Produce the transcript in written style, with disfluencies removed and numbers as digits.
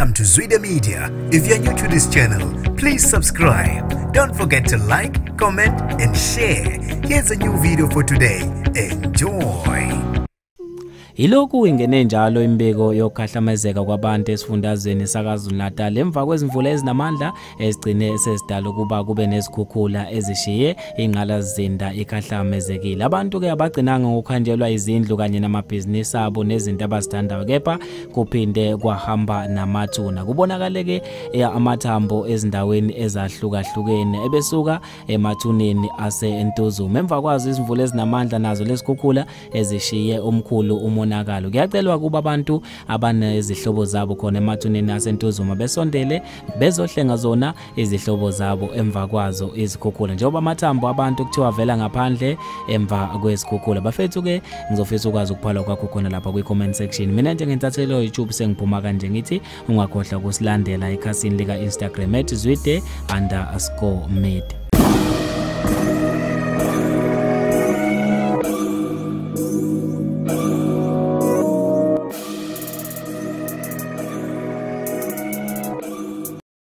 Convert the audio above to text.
Welcome to Zwida Media. If you're new to this channel, please subscribe. Don't forget to like, comment, and share. Here's a new video for today. Enjoy. Ilokhu ingene njalo imbiko yokukhahlamezeka kwabantu esifundazweni saKwaZulu-Natal emva kwezimvula ezinamandla ezigcine sezidala ukuba kube nezikhukhula ezishiye ingqalasizinda ikhahlamezekile. Abantu ke abagcinanga ngokuhanjelwa izindlu kanye namabhizinisi abo nezinto abazithandayo, kepha kuphinde kwahamba namathuna. Kubonakale ke amathambo ezindaweni ezahlukahlukene ebesuka emathuneni aseNtuzuma. Emva kwazo izimvula ezinamandla nazo lezikhukhula ezishiye omkhulu umonakalo. Kuyacelwa kuba abantu abanezihlobo zabo khona emathuneni aseNtuzuma besondele bezohlenga zona izihlobo zabo emva kwazo izikhukhula, njengoba amathambo abantu kuthiwa vela ngaphandle emva kwezikhukhula. Bafethu ke ngizofisa ukwazi ukuphala kwakho khona lapha kwi comment section. Mina njengentathelo YouTube sengiphuma kanje, ngithi ungakhohlwa ukusilandela ekhasini lika Instagram @zwide_media.